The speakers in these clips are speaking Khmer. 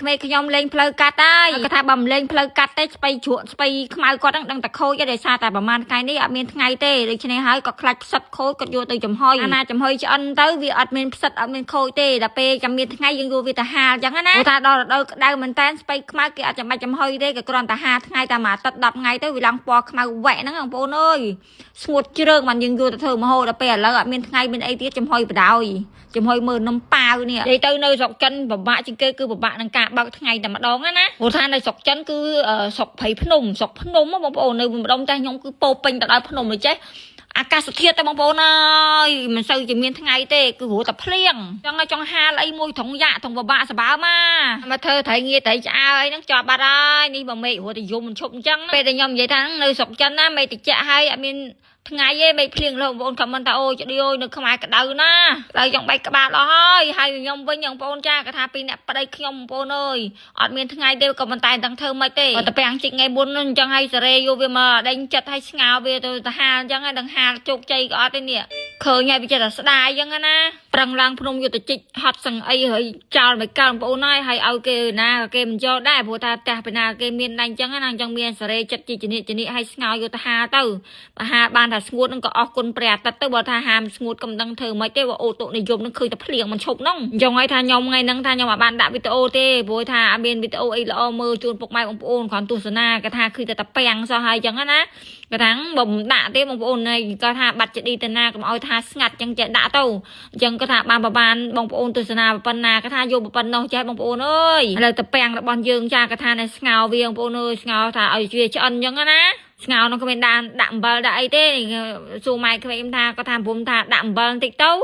ក្មេកខ្ញុំលេងផ្លូវកាត់ហើយគាត់ថាបើមិនលេងផ្លូវកាត់ទេស្បៃជ្រក់ស្បៃខ្មៅគាត់ហ្នឹងដឹងតែខូចទេដោយសារតែប្រហែលថ្ងៃនេះអត់មានថ្ងៃទេដូច្នេះហើយក៏ខ្លាចផ្សិតខូចគាត់យកទៅចំហុយអាណាចំហុយឆ្អិនទៅវាអត់មានផ្សិតអត់មានខូចទេដល់ពេលចាំមានថ្ងៃយើងយកវាទៅហាលអញ្ចឹងណាព្រោះថាដល់រដូវក្តៅមែនតើស្បៃខ្មៅគេអត់ចាំបាច់ចំហុយទេគេគ្រាន់តែហាលថ្ងៃតែមួយអាទិត្យ10ថ្ងៃទៅវាឡើងពណ៌ខ្មៅវែកហ្នឹងបងប្អូនអើយស្ងួតជ្រើងបានយើងយកទៅធ្វើម្ហូបដល់ពេលឥឡូវអត់មានថ្ងៃមានអីទៀតចំហុយបដ ாய் ចំហុយមើលនំប៉ាវនេះនិយាយទៅនៅស្រុកចិនពិបាកជាងគេគឺពិបាកនឹងការបើកថ្ងៃតែម្ដងណាព្រោះថានៅស្រុកចិនគឺស្រុកព្រៃភ្នំស្រុកភ្នំបងប្អូននៅម្ដុំតែខ្ញុំគឺពោពេញទៅដោយភ្នំអញ្ចេះអាកាសធាតុតែបងប្អូនអើយមិនសូវជាមានថ្ងៃទេគឺរត់តែភ្លៀងចង់ឲ្យចង់ហាលអីមួយត្រង់យ៉ាក់ត្រង់ពិបាកសបើមកមកធ្វើត្រីងាត្រីឆ្អើអីហ្នឹងជាប់បាត់ហើយនេះបើមេឃរត់តែយំមិនឈប់អញ្ចឹងពេលដែលខ្ញុំនិយាយថានៅស្រុកចិនណាមេឃតិចហើយអត់មានថ្ងៃឯងមេឃភ្លៀងលោកបងប្អូនខមមិនថាអូចឌីអើយនៅខ្មែរក្តៅណាក្តៅចង់បែកក្បាលអស់ហើយហើយខ្ញុំវិញបងប្អូនចាគាត់ថាពីអ្នកប្តីខ្ញុំបងប្អូនអើយអត់មានថ្ងៃទេក៏ប៉ុន្តែមិនដឹងធ្វើម៉េចទេបើតែពាំងជីកថ្ងៃមុនអញ្ចឹងហើយសេរីយកវាមកដេញចិត្តហើយស្ងោវាទៅទៅហាលអញ្ចឹងហើយដឹងហាលជោគជ័យក៏អត់ទេនេះឃើញហើយវាចិត្តតែស្ដាយអញ្ចឹងណាប្រឹងឡើងភ្នំយកទៅជីកហត់សឹងអីហើយចោលមិនកើបងប្អូនហើយហើយឲ្យគេណាគេមិនយកដែរព្រោះថាផ្ទះពីណាគេមានដែរអញ្ចឹងណាអញ្ចឹងមានសេរីចិត្តជីជំនិជំនិឲ្យស្ងោយកទៅហាលទៅបើហាលបានថាស្ងួតនឹងក៏អស់គុណព្រះអាទិត្យទៅបើថាហាមស្ងួតក៏មិនដឹងធ្វើម៉េចទេបើអូតុនិយមនឹងឃើញតែភ្លៀងមិនឈប់ហ្នឹងអញ្ចឹងហើយថាខ្ញុំថ្ងៃហ្នឹងថាខ្ញុំអត់បានដាក់វីដេអូទេព្រោះថាអត់មានវីដេអូអីល្អមើលជូនពុកម៉ែបងប្អូនគ្រាន់ទស្សនាគេថាឃើញតែតាពាំងសោះហើយអញ្ចឹងណាគាត់ថាបើមិនដាក់ទេបងប្អូនគាត់ថាបាត់ចឌីទៅណាកុំឲ្យថាស្ងាត់អញ្ចឹងចេះដាក់ទៅអញ្ចឹងគាត់ថាបានប្របានបងប្អូនទស្សនាប៉ុណ្ណាគាត់ថាយកប៉ុណ្ណោះចេះបងប្អូនអើយឥឡូវតាពាំងរបស់យើងចាគាត់ថានៅស្ងោវាបងប្អូនអើយស្ងោថាឲ្យវាឆ្អិនអញ្ចឹងណាស្ងោនោះគ្មានដានដាក់អំបិលដាក់អីទេសួរម៉ែក្មេងថាគាត់ថាព្រមថាដាក់អំបិលបន្តិចទៅឲ្យ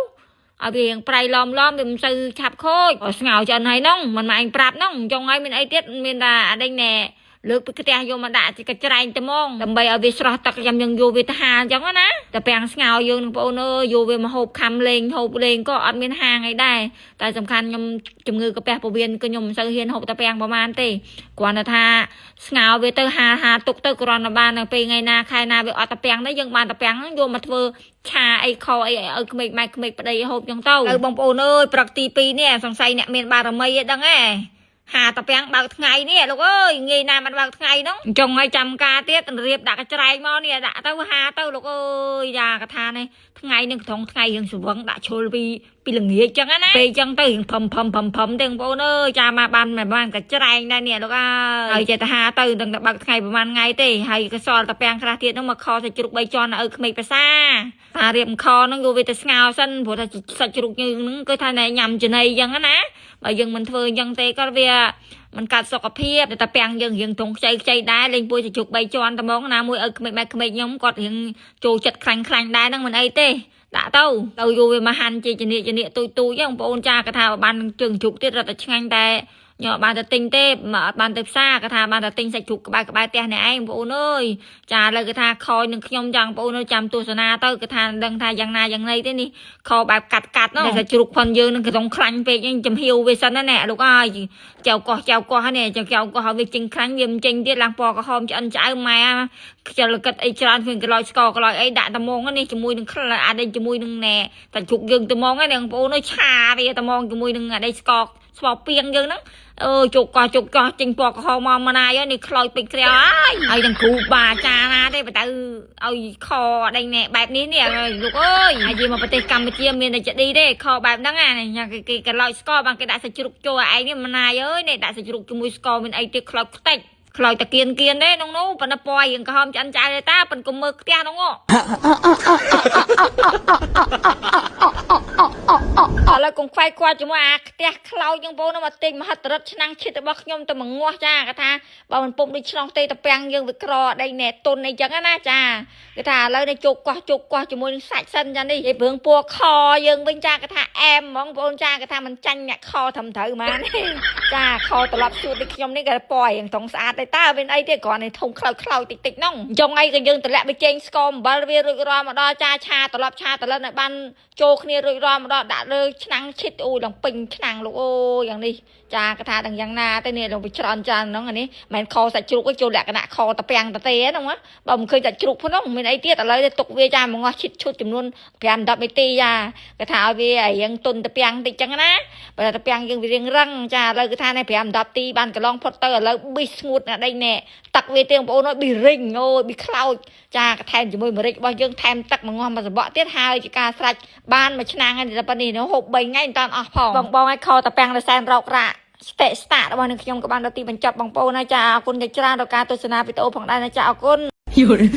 វារៀងប្រៃឡំឡំវាមិនសូវឆាប់ខូចស្ងោឆ្អិនហើយហ្នឹងមិនម៉ែឯងប្រាប់ហ្នឹងចង់ឲ្យមានអីទៀតមានតែអាដេញណែលើកពីផ្ទះយកមកដាក់ជាកច្រែងទៅហ្មងដើម្បីឲ្យវាស្រស់ទឹកចាំយើងយកវាទៅហាលអញ្ចឹងណាតែពាំងស្ងោយើងនឹងបងប្អូនអើយយកវាមកហូបខំលេងហូបលេងក៏អត់មានហាងអីដែរតែសំខាន់ខ្ញុំជំងឺកាពះពោះវៀនក៏ខ្ញុំមិនសូវហ៊ានហូបតែពាំងប្រហែលទេគ្រាន់តែថាស្ងោវាទៅហាលហាលទុកទៅគ្រាន់តែបាននៅពេលថ្ងៃណាខែណាវាអត់តាពាំងទេយើងបានតាពាំងហ្នឹងយកមកធ្វើឆាអីខអីឲ្យក្មេកម៉ែក្មេកប្តីហូបចឹងទៅទៅបងប្អូនអើយព្រឹកទី2នេះសង្ស័យអ្នកមានបារមីឯងដឹងហ៎ហាតាពាំងបើកថ្ងៃនេះលោកអើយងាយណាមិនបើកថ្ងៃហ្នឹងអញ្ចឹងឲ្យចាំការទៀតរៀបដាក់កច្រែងមកនេះដាក់ទៅហាទៅលោកអើយយ៉ាកថានេះថ្ងៃនឹងក្នុងថ្ងៃរៀងស្វឹងដាក់ឈុលពីពីល្ងាចចឹងណាពេលចឹងទៅរៀងផឹមផឹមផឹមផឹមទេបងប្អូនអើយចាមកបានមិនបានកច្រែងដែរនេះលោកអើយហើយចេះតែហាទៅដឹងតែបើកថ្ងៃប្រហែលថ្ងៃទេហើយក៏សល់តាពាំងខ្លះទៀតហ្នឹងមកខសាច់ជ្រូក3ជាន់ឲ្យក្មេកភាសាថារៀបខហ្នឹងយកវាទៅស្ងោសិនព្រោះថាសាច់ជ្រូកយើងហ្នឹងគឺថាញ៉ាំចំណីចឹងណាបើយើងមិនធ្វើអញ្ចឹងទេក៏វាមិនកាត់សុខភាពតែពាំងយើងរៀងត្រង់ខ្ចីខ្ចីដែរលេងពួយសាច់ជ្រូក3ជាន់តែហ្មងណាមួយឲ្យក្មេកម៉ែក្មេកខ្ញុំគាត់រៀងចូលចិត្តខ្លាញ់ខ្លាញ់ដែរហ្នឹងមិនអីទេដាក់ទៅទៅយកវាមកហាន់ជាជំនាជំនាទូចទូចហ្នឹងបងប្អូនចាគាត់ថាបានជើងជ្រូកទៀតរត់តែឆ្ងាញ់តែខ្ញុំអត់បានទៅទិញទេអត់បានទៅផ្សារគាត់ថាបានទៅទិញសាច់ជ្រូកក្បែរក្បែរផ្ទះអ្នកឯងបងប្អូនអើយចាឥឡូវគាត់ថាខនឹងខ្ញុំចង់បងប្អូនចាំទស្សនាទៅគាត់ថាដឹងថាយ៉ាងណាយ៉ាងណីទេនេះខបែបកាត់កាត់នោះតែសាច់ជ្រូកផុនយើងនឹងក្នុងខ្លាញ់ពេកចំហៀវវាសិនណាលោកអើយចៅកោះចៅកោះនេះចៅកោះឲ្យវាចេញខ្លាញ់វាមិនចេញទៀតឡើងពណ៌ក្រហមឆ្អិនឆ្អៅម៉ែខ្ជិលកិតអីច្រើនឃើញក្លោចស្ករក្លោចអីដាក់ត្មងនេះជាមួយនឹងអាដេញជាមួយនឹងណែតែជ្រូកយើងត្មងហ្នឹងបងប្អូនអើយឆាវាត្មងជាមួយនឹងអាដេញស្ករស្វាពីងយើងហ្នឹងអឺជុកកោះជុកកោះចេញពណ៌ក្រហមមកម្នាយនេះខ្លោចពេញគ្រាហើយហើយនឹងគ្រូបាចាណាទេបើទៅឲ្យខដេញណែបែបនេះនេះលោកអើយហើយយើងមកប្រទេសកម្ពុជាមានតែចឌីទេខបែបហ្នឹងណាគេគេកឡោចស្ករបានគេដាក់សាច់ជ្រូកចូលឯងនេះម្នាយអើយនេះដាក់សាច់ជ្រូកជាមួយស្ករមានអីទៀតខ្លោចខ្ទេចខ្លោចតាគៀនគៀនទេក្នុងនោះប៉ុន្តែពណ៌រៀងក្រហមឆ្អិនឆ្អៅទេតាប៉ុន្តែកុំមើលផ្ទះនោះឥឡូវកុំខ្វាយខ្វល់ជាមួយអាផ្ទះខ្លោចហ្នឹងបងមកទិញមហិទ្ធរិទ្ធឆ្នាំងឈិតរបស់ខ្ញុំទៅមកងាស់ចាគាត់ថាបើមិនពុំដូចឆ្នោះទេតាពាំងយើងវាក្រដីណែតុនអីចឹងណាចាគេថាឥឡូវនេះជោគកោះជោគកោះជាមួយនឹងសាច់សិនចានេះនិយាយព្រឹងពួរខយើងវិញចាគេថាអែមហ្មងបងចាគេថាមិនចាញ់អ្នកខត្រឹមត្រូវហ្មងចាខត្រឡប់ជួតដូចខ្ញុំនេះក៏ពណ៌រៀងត្រង់ស្អាតដែរ។ ទេតើមានអីទេគ្រាន់តែធំខ្លោចខ្លោចតិចតិចហ្នឹងចុងអីក៏យើងតម្លាក់ប៊ីចេងស្ករអំបិលវារួចរាល់មកដល់ចាឆាត្រឡប់ឆាត្រឡិនឲ្យបានចូលគ្នារួចរាល់មកដល់ដាក់លើឆ្នាំងឈិតអូយឡើងពេញឆ្នាំងលោកអូយយ៉ាងនេះចាកថាទាំងយ៉ាងណាទេនេះឡើងវាច្រើនច្រើនហ្នឹងអានេះមិនខសាច់ជ្រូកទេចូលលក្ខណៈខតាពាំងតាទេហ្នឹងណាបើមិនឃើញសាច់ជ្រូកផងមានអីទៀតឥឡូវទេទុកវាចាមកងាស់ឈិតឈុតចំនួន5 10នាទីចាគេថាឲ្យវារៀងទុនតាពាំងតិចចឹងណាបើតាពាំងយើងវារៀងរឹងចាឥឡូវគឺថានេះ5 10ទីបានកន្លងផុតទៅឥឡូវប៊ីស្ងួតណាដីណែទឹកវាទៀងបងប្អូនអើយប៊ីរិញអូយប៊ីខ្លោចចាក៏ថែមជាមួយម្រេចរបស់យើងថែមទឹកមកងាស់មកសបកទៀតហើយជាការស្រេចបានមួយឆ្នាំងហើយតែប៉ុណ្នេះហូប3ថ្ងៃមិនតាន់អស់ផងបងបងឲ្យខតាពាំងនៅសែនរោករ៉ាស្តិស្តារបស់នឹងខ្ញុំក៏បានដល់ទីបញ្ចប់បងប្អូនហើយចាអរគុណជាច្រើនដល់ការទស្សនាវីដេអូផងដែរណាចាអរគុណ 有人。